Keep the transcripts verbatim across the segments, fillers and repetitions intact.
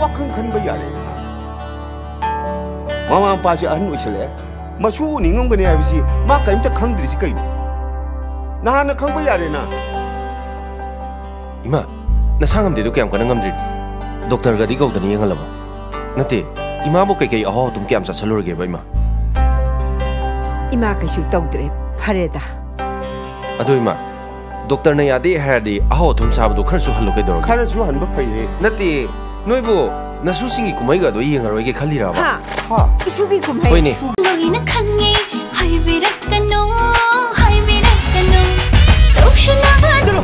ꯋꯥꯈꯜ ꯈꯟꯕ ꯌꯥꯔꯦ꯫ ꯃꯃꯥ ꯃꯄꯥꯁꯦ ꯑꯍꯟ ꯑꯣꯏꯁꯜꯂꯛꯑꯦ꯫ ꯃꯁꯨ ꯎꯅꯤꯡꯉꯝꯒꯅꯤ ꯍꯥꯏꯕꯁꯤ ꯃꯥ ꯀꯔꯤꯝꯇ ꯈꯪꯗ꯭ꯔꯤꯁꯤ ꯀꯩꯅꯣ? ꯅꯍꯥꯟꯅ ꯈꯪꯕ ꯌꯥꯔꯦꯅ꯫ ꯏꯃꯥ, ꯅꯁꯥ ꯉꯝꯗꯦꯗꯣ ꯀꯌꯥꯝ ꯀꯟꯅ ꯉꯝꯗ꯭ꯔꯤꯅꯣ? ꯗꯣꯛꯇꯔꯒꯗꯤ ꯀꯧꯗꯅ ꯌꯦꯡꯍꯜꯂꯕꯣ? ꯅꯠꯇꯦ, ꯏꯃꯥꯕꯨ ꯀꯩꯀꯩ ꯑꯍꯥꯎ ꯑꯊꯨꯝ ꯀꯌꯥꯝ ꯆꯥꯁꯜꯂꯨꯔꯒꯦꯕ, ꯏꯃꯥ? ꯏꯃꯥ ꯀꯩꯁꯨ ꯇꯧꯗ꯭ꯔꯦ, ꯐꯔꯦꯗ꯫ ꯑꯗꯣ ꯏꯃꯥ, ꯗꯣꯛꯇꯔꯅ ꯌꯥꯗꯦ ꯍꯥꯏꯔꯗꯤ ꯑꯍꯥꯎ ꯑꯊꯨꯝ ꯆꯥꯕꯗꯣ ꯈꯔꯁꯨ ꯍꯜꯂꯨ ꯀꯩꯗꯧꯔꯒꯦ? ꯈꯔꯁꯨ ꯍꯟꯕ ꯐꯩꯌꯦ꯫ ꯅꯠꯇꯦ, ꯅꯣꯏꯕꯨ ꯅꯁꯨꯁꯤꯡꯒꯤ ꯀꯨꯝꯍꯩꯒꯗꯣ ꯌꯦꯡꯉꯔꯣꯏꯒꯦ ꯈꯜꯂꯤꯔꯕ? ꯍꯥ? ꯍꯥ? ꯏꯁꯨꯒꯤ ꯀꯨꯝꯍꯩ? ꯍꯣꯏꯅꯦ꯫ ꯂꯣꯏꯅ ꯈꯪꯉꯦ, ꯍꯥꯏꯕꯤꯔꯛꯀꯅꯨ, ꯍꯥꯏꯕꯤꯔꯛꯀꯅꯨ꯫ ꯇꯧꯁꯤꯟꯅꯕ ꯆꯦꯜꯂꯣ!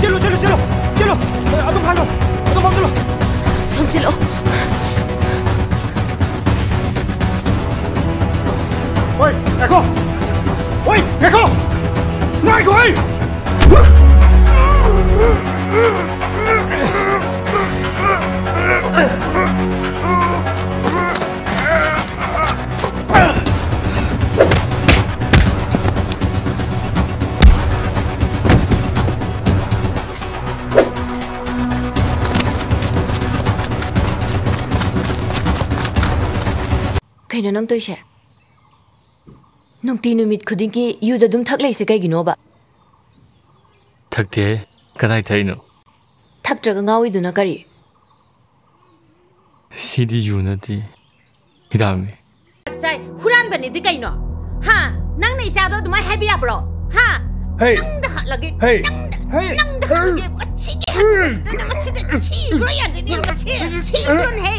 ꯆꯦꯜꯂꯣ, ꯆꯦꯜꯂꯣ, ꯆꯦꯜꯂꯣ! ꯆꯦꯜꯂꯣ! ꯑꯦ, ꯑꯗꯨꯝ ꯐꯥꯖꯤꯜꯂꯣ! ꯑꯗꯨꯝ ꯐꯥꯖꯤꯜꯂꯣ! ꯁꯣꯝ ꯆꯦꯜꯂꯣ꯫ ꯍꯣꯏ, ꯉꯥꯏꯈꯣ! ꯍꯣꯏ, ꯉꯥꯏꯈꯣ! ꯉꯥꯏꯈꯣ, ꯍꯩ! ꯀꯩꯅꯣ ꯅꯪ ꯇꯧꯏꯁꯦ? ꯅꯨꯡꯇꯤ ꯅꯨꯃꯤꯠ ꯈꯨꯗꯤꯡꯒꯤ ꯌꯨꯗ ꯑꯗꯨꯝ ꯊꯛ ꯂꯩꯁꯦ ꯀꯩꯒꯤꯅꯣꯕ? ꯊꯛꯇꯦꯍꯦ꯫ ꯀꯗꯥꯏ ꯊꯛꯏꯅꯣ? ꯊꯛꯇ꯭ꯔꯒ ꯉꯥꯎꯔꯤꯗꯨꯅ ꯀꯔꯤ? ꯁꯤꯗꯤ ꯌꯨ ꯅꯠꯇꯦ, ꯍꯤꯗꯥꯛꯅꯤ꯫ ꯆꯥꯏ, ꯍꯨꯔꯥꯟꯕꯅꯤꯗꯤ ꯀꯩꯅꯣ? ꯍꯥ? ꯅꯪꯅ ꯏꯆꯥꯗꯣ ꯑꯗꯨꯃꯥꯏꯅ ꯍꯥꯏꯕ ꯌꯥꯕ꯭ꯔꯣ? ꯍꯥ? ꯍꯦ! ꯅꯪꯗ ꯍꯥꯠꯂꯒꯦ, ꯍꯦ! ꯅꯪꯗ, ꯍꯦ! ꯅꯪꯗ ꯍꯥꯠꯂꯒꯦ, ꯃꯁꯤꯒꯤ ꯍꯥꯠꯄꯁꯤꯗ ꯅꯪ ꯃꯁꯤꯗ ꯁꯤꯈ꯭ꯔꯣ ꯌꯥꯗꯦꯅꯦ, ꯃꯁꯤ ꯁꯤꯈ꯭ꯔꯣꯅꯦ, ꯍꯦ!